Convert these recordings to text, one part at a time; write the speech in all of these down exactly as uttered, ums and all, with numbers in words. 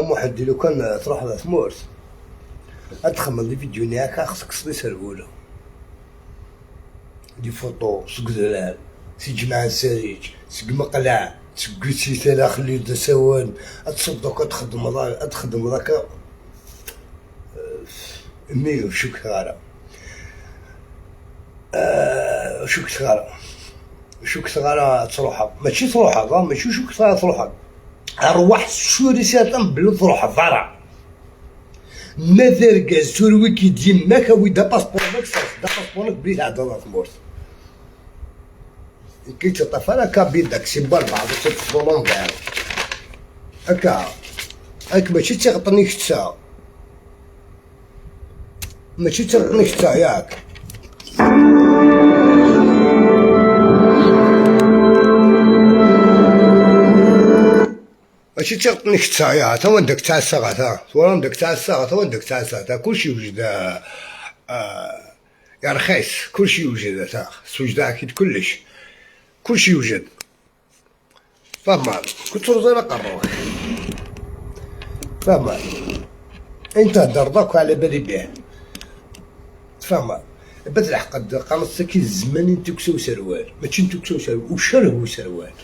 Muḥend, lukan truḥeḍ ɣer tmurt, ad txedmeḍ les vidéos-nni akka, xas tekkseḍ iserwula. Des photos seg udrar, si Ǧemɛa Nsariǧ, seg Meqleɛ, seg Usital, Axellil d Asawen, ad tṣeddeq, ad txedmeḍ, ad txedmeḍ akka. Mmi, ur cukkeɣ ara. Ah, ur cukkeɣ ara. Ur cukkeɣ ara ad truḥeḍ. Mačči truḥeḍ, ah, mačči ur cukkeɣ ara ad truḥeḍ. Rwaḥ suri si aṭan belli ur truḥeḍ ara. Ma d argaz, tura wiki d yemma-k, awi-d apaspuṛ-nnek, sers-d apaspuṛ-nnek belli tɛeddaḍ ɣer tmurt. Nekk yettaṭṭaf ara kabid daksi n walbeɛḍ, ad tt-id-tḍulum daɣ. Akka. Akka mačči d tiɣeṭṭen i kečč ta. Mačči d tiɣeṭṭen i kečč ta, yak? Mačči d tiɣeṭṭen i kečč ta, ya. Ata wanda k-ttɛassaɣ, ata. Twalaḍ anda k-ttɛassaɣ, ata wanda k-ttɛassaɣ, ata. Kullec yewjed, ah, ah, yerxis. Kullec yewjed, ata. Swejdeɣ-ak-id kullec. Kullec yewjed. Tfahmeḍ? Kul truẓ ara aqerru-k. Tfahmeḍ? Ayen theddreḍ akk ɛla bali bih. Tfahmeḍ? Bat lḥeqq, qqaren-as tagi d zzman n tukksa userwal. Mačči n tukksa userwal, ucerreg userwal.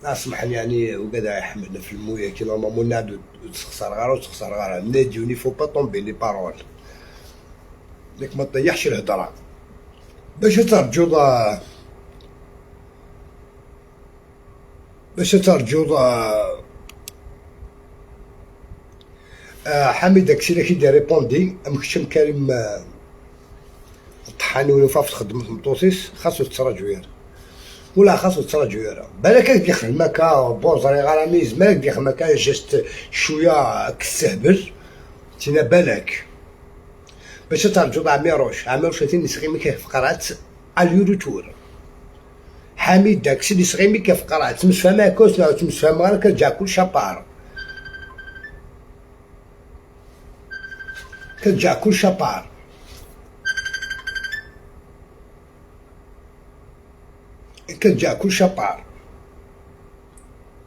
Ah, semḥen, yeɛni, ugadeɣ iḥemmel ɣef lmuya kina, ma munad ur tt-xeṣreɣ ara, ur tt-xeṣreɣ ara. Nadi, il faut pas tomber les paroles. Nek ma ṭṭeyyaḥ ci lhedra. Bac ad terǧuḍ, ah, Bac ad terǧuḍ, ah, ah, Ḥamid Aksil ak-id-irripundi, am kečč am Karim, ah, Ṭeḥḥani ur yufa ɣef txeddem tmeṭṭut-is, xas ur tettraǧu ara. Wala xas ur tettraǧu ara. Balak ad k-d-yexdem akka, bon, ẓriɣ ara mi yezmer ad k-d-yexdem akka, juste cwiya ad k-tessehbel, tina balak. Bac ad terǧuḍ Ɛmiruc. Ɛmiruc a tin yesɣimi kif qrats, aller-retour. Ḥamid Aksil yesɣimi kif qrats. Temsefham akk, neɣ ur temsefham ara, kerǧa kullec à part. Kerǧa kullec à part. Kerǧa kullec à part.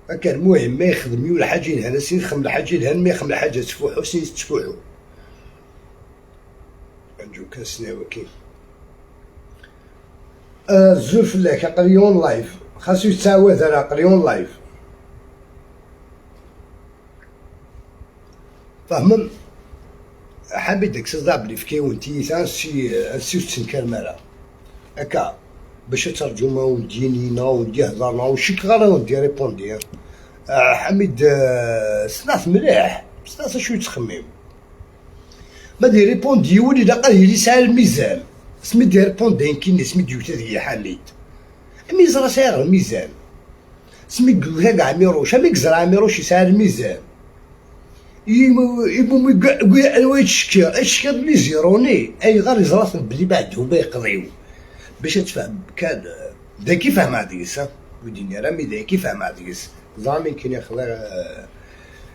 Akka, lmuhim, ma yexdem yiwen lḥaǧa yelhan, ad s-yexdem lḥaǧa yelhan, ma yexdem lḥaǧa tettfuḥu, ad s-tettfuḥu. Rǧu kan sna waki. Azul fell-ak, aql-iyi en live. Xas ur yettɛawad ara, aql-iyi en live. Tfehmem? Ḥamid Aksil d abli fkiwen tiyita, ansi, ansi ur tettenkarem ara. Akka, bac ad terǧum a wen-d-yini, neɣ a wen-d-yehder, neɣ ur cikkeɣ ara a wen-d-yaripundi. Ah, Ḥamid, ah, snat mliḥ, snat acu yettxemmim. Ma d-yaripundi yiwen, ilaq ad yili yesɛa lmizan. Asmi d-yaripundi ayen kinni, asmi d-yuta deg-i Ḥamid. Ami yeẓra sɛiɣ lmizan. Asmi yegga deg Ɛmiruc, ami yeẓra Ɛmiruc yesɛa lmizan. Imu-, imu-, mi gga-, gga-, anwa yettcekkiḍ? Yettcekkiḍ les ironies. Ayɣer yeẓra-ten belli beɛd huma yeqḍiw? Bac ad tfehmem kan, eh, d akka i fehmeɣ deg-s, ha? Ur d-yenni ara, mi d akka i fehmeɣ deg-s. Ẓer amek kan yexḍa, eh,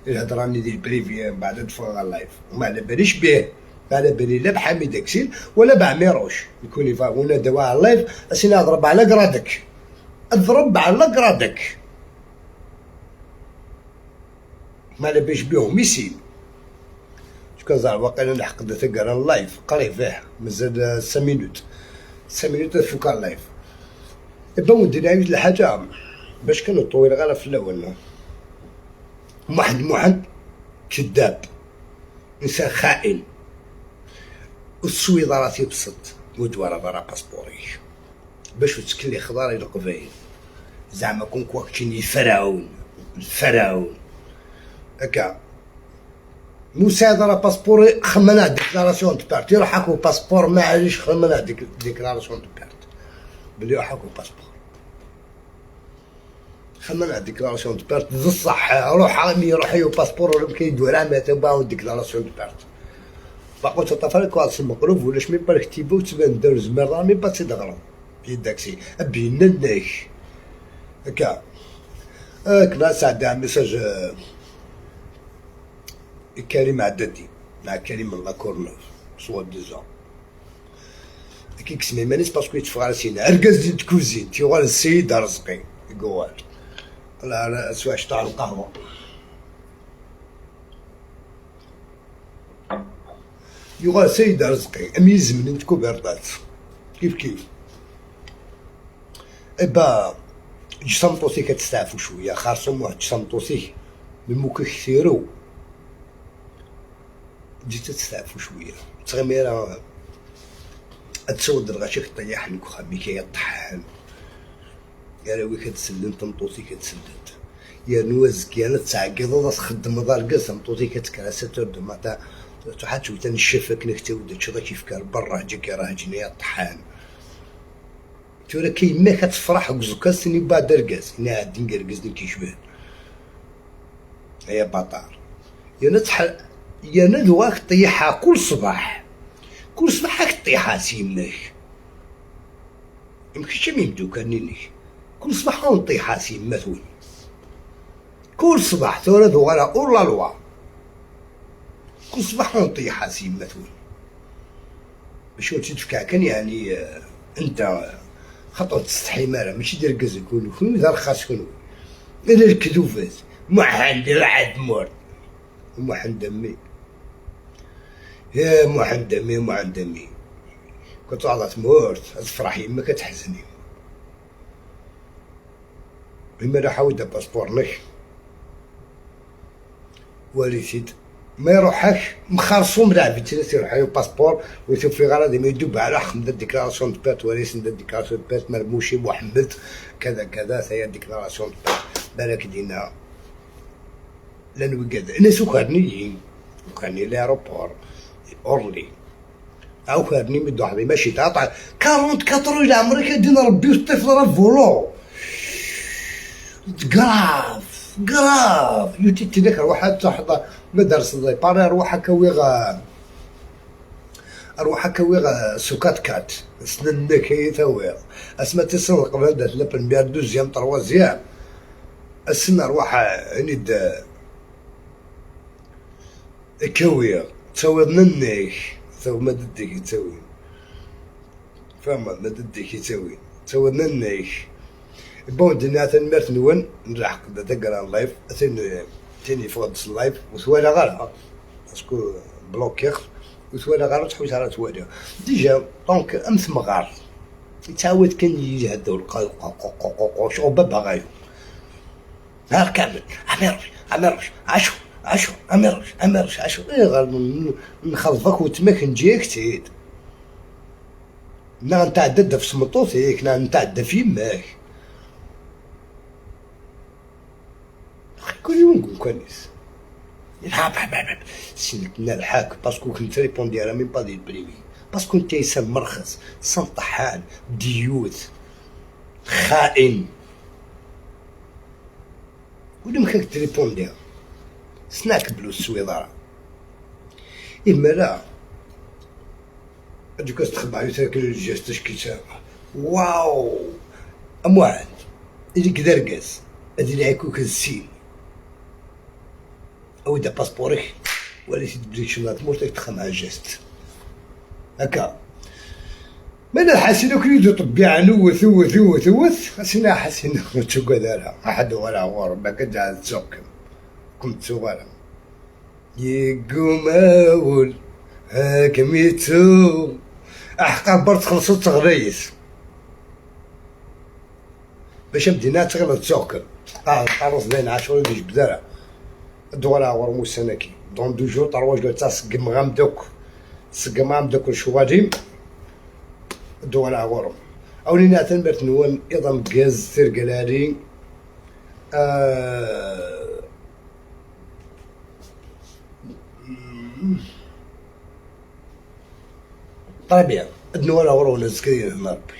lhedra-nni di lprivi, mbeɛd ad d-ffɣeɣ ɣer live. Ma ɛla balix bih, ma ɛla bali la bḥamid Aksil, wala bɛmiruc. Nekuni fa, wina dawa ɣer live, a s-iniɣ ad ḍreb ɛla gradek. Ad ḍreb ɛla gradek. Ma la bic bihum isin. Tkun ẓer waqila neḥqed taggara n live, qrib, ih, mazal, eh, cinq minutes. Cinq minutes ad fukeɣ live. Iban wen-d-nɛiwed lḥaǧa, bac kan ur ṭwileɣ ara fell-awen. Muḥend Muḥend, keddab. Insan xain. Ur teswiḍ ara tibṣelt, ur d-twalaḍ ara apaspuṛ-ik. Bac ur ttkellixeḍ ara i Leqbayel. Zeɛma kunki keččini d Ferɛun, d Ferɛun. Akka. Ma ur tesɛiḍ ara apaspuṛ, xemmem-aneɣ déclaration de perte. Iruḥ-ak upaspuṛ, maɛlic, xemmem-aneɣ déc-, déclaration de perte. Belli iruḥ-ak upaspuṛ. Xemmem-aneɣ déclaration de perte, d ṣṣeḥ, ruḥ, mi iruḥ-ak upaspuṛ, ur yemkin ad d-walaɣ ma tawwi déclaration de perte. Baqi ur teṭṭaf ara lekwaɣeḍ s lmeqlub, ulac mi pa lektiba ur tettban-d, ur tezmireḍ ara mi pa ad tt-id-teɣreḍ. Yeddaksi, a byenna-nnek. Akka. Akken ad sɛeddiɣ message, euh, i Karim Ɛeddadi, neɣ Karim n La Courneuve, soi-disant. Akka yeksem iman-is parce que yetteffeɣ ara syin. Argaz di tkuzint, yuɣal d Sayid Arezqi, deg uɣal. Ala, ala, swiɣ cṭaḥ n lqahwa. Yuɣal Sayid Arezqi am yizem n tkuberḍat. Kif kif. Eba, ǧǧ tameṭṭut-ik ad testeɛfu cwiya, xerṣum waḥed ǧǧ tameṭṭut-ik, mi mukk-ik tirew, ǧǧ-tt ad testeɛfu cwiya. Ttɣimi ara ad tsaweḍ lɣaci-k ṭṭiyaḥen deg uxxam-ik, ay aṭṭaḥan. Arraw-ik ad sellen, tameṭṭut-ik ad sellent. Yernu azekka ad tɛeggiḍeḍ ad txeddmeḍ argaz, tameṭṭut-ik ad tekker à sept heures du matin, tṛuḥ ad tewwet aneccaf akken ad k-tawi ad teččeḍ, ad k-yefk ar berra, ǧǧ-k irahǧen ay aṭṭaḥan. Tura akka yemma-k ad tefreḥ deg uẓekka, ad s-tini, "Ba d argaz." Ini, "Ɛeddi deg argaz nekk yecban." Ay abaṭar. Yerna tḥ-, yerna d wa k-ṭṭiḥa kul ṣṣbeḥ. Kul ṣṣbeḥ ad k-ṭṭiḥa s yemma-k. Am kečč am imeddukal-nni-inek. Kul ṣṣbeḥ ad nṭiḥa s yemma-twen. Kul ṣṣbeḥ tura d uɣala ur la loi. Kul ṣṣbeḥ ad nṭiḥa s yemma-twen. Bac ur tt-id-fkeɣ kan, yeɛni, eh, anda, xaṭer ur tsetḥim ara, mačči d argaz kunwi, kunwi d arxas kunwi. Ala lekdubet, Muḥend, irɛed Murd. Muḥend a mmi. Ya Muḥend a mmi, Muḥend a mmi. Kul tuɣaleḍ ɣer tmurt, ad tefreḥ yemma-k, ad teḥzen yemma. Imir ḥawi-d apaspuṛ-nnek. Wali-t-id. Ma iruḥ-ak, mxerṣum lɛebd-ines iruḥ-ak upaspuṛ, ur t-ufiɣ ara, d imi idub ɛla ḥmed déclaration de perte, wali-sen déclaration de perte, Mermuci Muḥemmed, kada, kada, taya déclaration de perte. Balak dinna. Llan wigad, ini-as ukren-iyi. Ukren-iyi l'aéroport, Orly. Ukren-iyi mi d-ruḥeɣ di Maci, taṭ-, quarante-quatre ans i leɛmer-ik, a din Rebbi ur teṭṭifeḍ ara volo. Grave, grave. Yuti-d tidak, rwaḥ ad truḥeḍ, ma derseḍ di Paris, rwaḥ ad k-awiɣ, ah, Rwaḥ ad k-awiɣ, eh, s ukaṭkaṭ, s nennek ay tawiḍ. Asma tissineḍ qbel anda tella première, deuxième, troisième. Assen rwaḥ, eh, ini-d, eh, ad k-awiɣ. Ttawiḍ nennek. Tawiḍ ma d ddek i ttawin. Fehmeḍ, ma d ddek i ttawin. Ttawiḍ nennek. Bon, dinna tanemmirt-nwen, nlḥeq-d ad d-aggreɣ live, tin, tin yeffeɣ-d s live, ur t-walaɣ ara, parce que blokiɣ-t, ur t-walaɣ ara, ur ttḥewwis ara ad t-waliɣ. Déjà, donc, am temɣart, yettɛawad kan yid-i hedder, qa-, qa-, qa-, qa-, qa-, qa-, qa-, baba ɣayu. Nahar kamel, amiruc, amiruc, acu, acu, amiruc, amiruc, acu, ayɣer n-, n-, nxeḍb akk weltma-k, neǧǧa-yak-tt-id? Neɣ netɛedda-d ɣef tmeṭṭut-ik, neɣ netɛedda ɣef yemma-k. Kul yiwen deg umkan-is. Yelḥa, bab, bab, bab. Sin nalḥa-k, parce que ur k-nettripondi ara, même pas di privé. Parce que netta yesɛa merxes, s ameṭṭaḥan, diyut, xain. Ulamek ad k-d-tripondiɣ. Ssneɣ-k belli ur teswiḍ ara. Imir-a, ad d-yekk ad s-txebbeɛ yuter akken lǧest acki-tt. Waw! A Muḥend, ili-k d argaz, ad ilɛik-ik d sin. Awi-d apaspuṛ-ik, wali-t-id belli kecmeɣ ɣer tmurt, ad k-d-xemmeɛ lǧest. Akka. Ma d Ḥasin akk i d-iṭebbiɛen, wwet, wwet, wwet, wwet. Asin a Ḥasin, ur ttagad ara. Aḥed uɣaleɣ ɣur-m, akka d-ɛad ttuɣ-kem. Kem ttuɣ ara. Yegguma wul, ad kem-ittu. Aḥeqqar ber txelṣeḍ teɣlayet. Bac am dinna ad tɣileḍ ttuɣ-kem. Ah, lqaruẓ dayen ɛacur ur d-ijebbed ara. Ad d-uɣaleɣ ɣur-m ussan-agi. Dans deux jours, trois jours, ad tt-ṣeggmeɣ-am-d akk. Ṣeggmeɣ-am-d akk lecɣal-im. Ad d-uɣaleɣ ɣur-m. Awen-iniɣ tanemmirt-nwen, iḍ ameggaz, tirga lɛali. Ah, Très bien. Ad nuɣal ɣur-wen azekka, yid-neɣ Rebbi.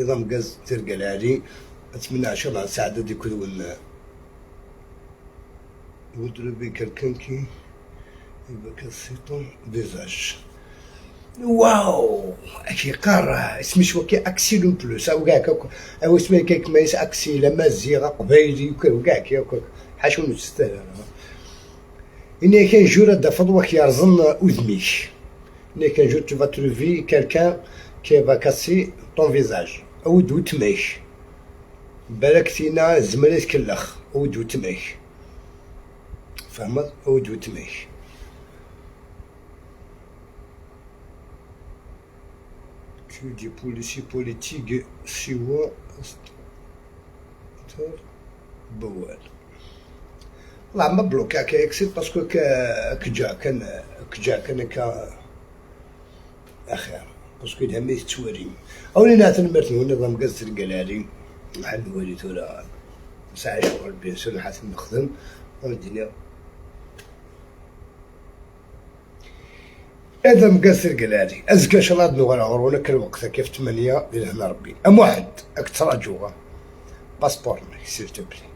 Iḍ ameggaz, tirga lɛali. Ad tmennaɛ caba sɛada di kudwen. Vous trouvez quelqu'un qui évoque ton visage. Waw! Ak yeqqar, isem-is waki Axi Lumplus, a wigak akk, a wisem-ik akk ma is Axi, la Maziɣ, Aqbayli, akk, wigak akk, ḥaca ur nettsettal ara. Ini-ak un jour ad d-tafeḍ wa k-yerẓen udem-ik. Ini-ak un jour tu vas trouver quelqu'un qui va casser ton visage. Awi-d weltma-k. Balak tinna tezmer ad tkellex. Awi-d weltma-k. Tfehmeḍ? Awi-d weltma-k. Des policiers politiques siwa bawal. Là, ma bloqué كايكسيد parce que كجا كان كجا كان كا اخر parce que دهم يتسوري. او لينا تنمرت هنا ضم قصر قلالي. حد ولي ثورة. ساعة شغل بيان سور حاسن نخدم. الدنيا. Adam Gasser Galali, azekka ncallah ad nuɣal ɣur-wen akka lweqt akka ɣef ttmanya di lehna Rebbi. A Muḥend, ad k-ttraǧuɣ, passeport-nnek, s'il te plaît.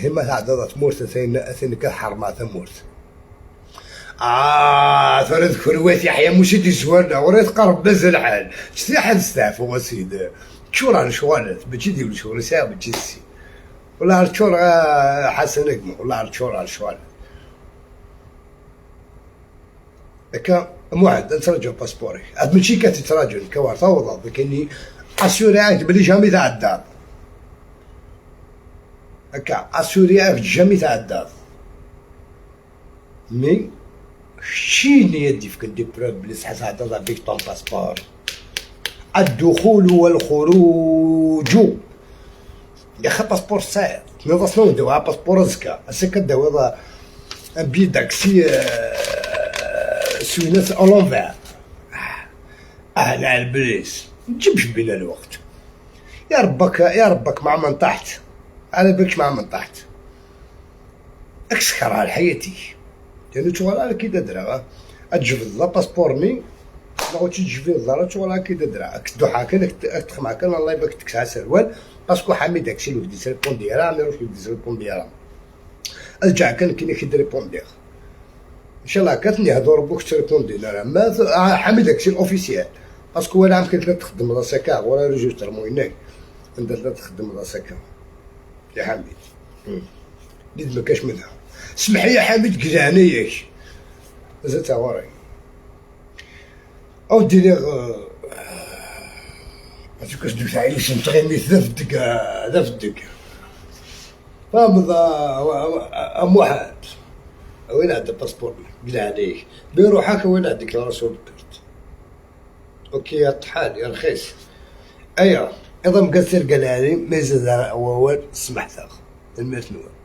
Hima tɛeddaḍ ɣer tmurt, atan, atan akka tḥermeḍ tamurt. Ah, tura d kunwi at Yeḥya Musi d-yezwaren, ɣur-i tqerreb mazal lḥal. Ttfiḥ ad steɛfuɣ a sidi. Ččureɣ lecɣalat, mačči d yiwen lecɣal i sɛiɣ, mačči d sin. Wellah ar ččureɣ, a Ḥasan a gma, wellah ar ččureɣ lecɣalat. Akka, Muḥend, ad nettṛaǧu passeport-ik. Ad mačči kan tettraǧu, nekk war tawḍeḍ, nekk-nni assurer-ak-d belli jamais tɛeddaḍ. Akka, assurer-ak-d jamais tɛeddaḍ. Mais, keččini ad d-yefken des preuves belli tesɛa tɛeddaḍ avec ton passeport. الدخول والخروج. Yaxa, passeport tesɛiḍ. Tenniḍ-as lawan d-awiɣ passeport azekka. Ass-a kan d-awiḍ, euh, un billet d'accès, euh, s winas à l'envers. Ah, ah, la, البليس. جيب جبينا الوقت. يا ربك، يا ربك مع من طحت. على بالك مع من طحت. اكسكر على حياتي. لأنه تشغل على كي تدرى. تجبد لا باسبور ني. لا تجبد لا تشغل على كي تدرى. اكتدو حاكا، اكتخمع كان الله يبارك تكسع سروال. باسكو حميد داكشي اللي بديت ريبوندي راه، مي روح بديت ريبوندي راه. ارجع كان كي نكي ريبوندي. ان شاء الله كاتني هادو ربك تريبوندي. لا، لا، ما ث-، آه، حميد داكشي الاوفيسيال. باسكو ولا عمك تخدم لا سكا، ولا ريجيستر موينك. انت تخدم لا سكا. يا حميد. مم. نيت ما كاش منها. سمح لي يا حميد، قلعنا ياك. زدت غوري. أو ديني غ-، هذيك أسدو تاع يوسف تغيمي ذا في الدقة، ذا في الدقة. فاهم ذا، أم واحد. وين عندك باسبور؟ قلع عليك. بيروحك وين عندك راسو البرد؟ اوكي يا طحان يا رخيص. ايا، اذا مقصر قال لي ما يزيد ووال سمحتها. المية نوال.